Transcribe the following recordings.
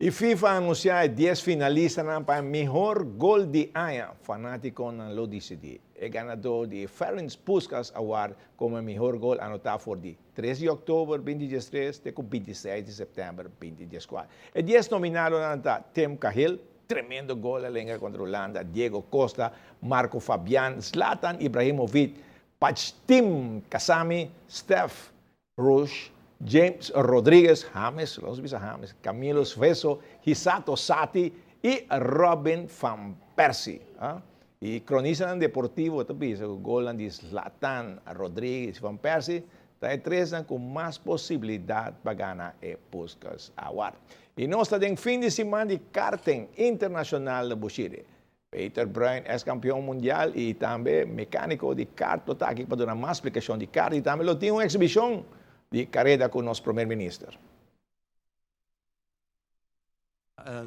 Y FIFA a anuncia e 10 finalistanan pa mihor gol di aña. Fanaticonan lo dicidi e ganador di Ferenc Puskas Award como mihor gol anota for di 3 di october 2013 te cu 26 di september 2014. E 10 nominadonan ta Tim Cahill, tremendo gol alenga contra Hulanda, Diego Costa, Marco Fabian, Zlatan Ibrahimovic, Pajtim Kasami, Steph Rush, James Rodriguez, James, nos bisa James, Camilo Sveso, Hisato Sati y Robin van Persie. Ah? Y cronistanan deportivo ta bisa cu golnan di Zlatan, Rodriguez y Van Persie ta e tresnan cu mas posibilidad pa gana e Puskas Award. Y nos ta den fin di siman di karting internacional na Bushiri. Peter Bruin, ex campeon mundial y tambe mecanico di kart, lo ta aki pa duna mas explicacion di kart y tambe lo tin un exhibicion di careda cu nos Prome Minister.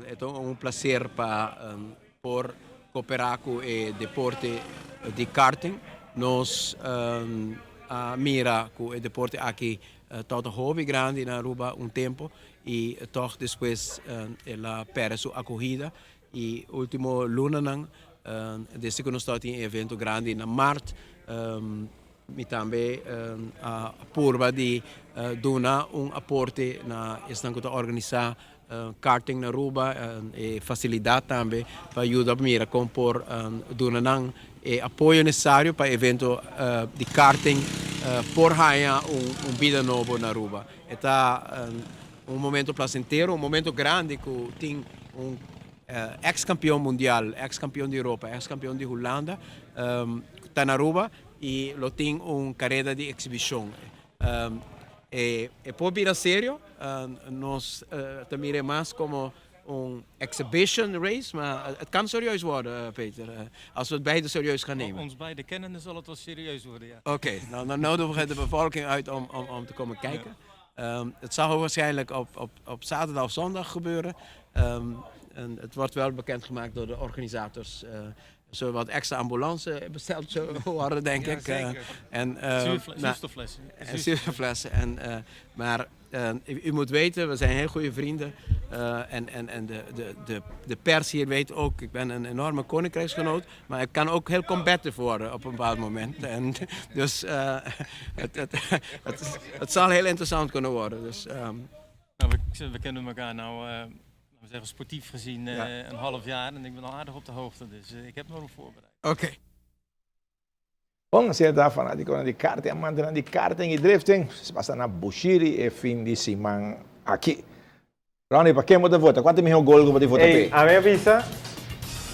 E ta un placer pa por coopera cu e deporte di karting. Nos a mira cu e deporte aki tabata hopi grandi na Aruba un tempo y toch despues el a perde su acogida. Y ultimo lunanan, desde cu nos tabatin e evento grandi na maart, mi tambe a purba di duna un aporte na esnan cu ta organisa karting na Aruba, e facilidad tambe pa yuda mira con por duna nan e apoyo necesario pa e evento di karting por haya un bida nobo na Aruba. E ta un momento placentero, un momento grandi cu tin un ex campeon mundial, ex campeon di Europa, ex campeon di Hulanda ta na Aruba y lo tin un careda di exhibicion. E por bira serio, nos ta mira mas como un exhibition race, maar het kan serieus worden, Peter, als we het beide serieus gaan nemen. Ons beide kennende zal het wel serieus worden, ja. Oké, okay, nou, dan nodigen we de bevolking uit om te komen kijken. Ja. Het zal waarschijnlijk op zaterdag of zondag gebeuren. En het wordt wel bekendgemaakt door de organisators. Zullen wat extra ambulance besteld zullen worden, denk ja, ik. Zeker. En, zuurstoflessen. En zuurstoflessen. En, maar u moet weten, we zijn heel goede vrienden. En de pers hier weet ook, ik ben een enorme koninkrijksgenoot. Maar ik kan ook heel combative worden op een bepaald moment. En dus het zal heel interessant kunnen worden. Dus, Nou, we kennen elkaar nou, laten we zeggen, sportief gezien een half jaar. En ik ben al aardig op de hoogte, dus ik heb me erop voorbereid. Oké. Okay. Bon, asina ta fanaticonan di karting, amantenan di karting y drifting, pasa na Bushiri e fin di siman aki. Ronnie, pa ken bo ta vota? Cua ta e miho gol cu bo ta vota Ey, p'e? ami a bisa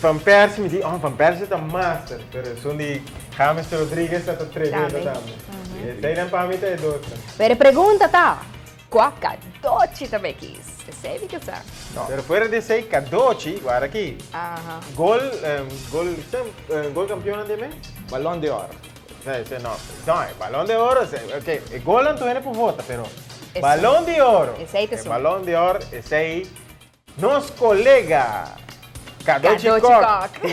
Van Persie, mi di, oh, Van Persie ta master, pero esun di James Rodriguez ta tremendo Tambe. tambe. Eseynan pa mi ta e dosnan. Pero e pregunta ta, cua cadochi ta bay kies? Esey mi ke sa. No. Pero fuera di esey, cadochi, guarda aki, gol, gol, gol campeonnan di mes? Balon de Oro. Esey no, no, e Balon de Oro, ok, e golnan tur hende por vota, pero Balon de Oro, Esey ta e esun. Balon de Oro, esey nos colega Cadochi Cadochi Kok Kok.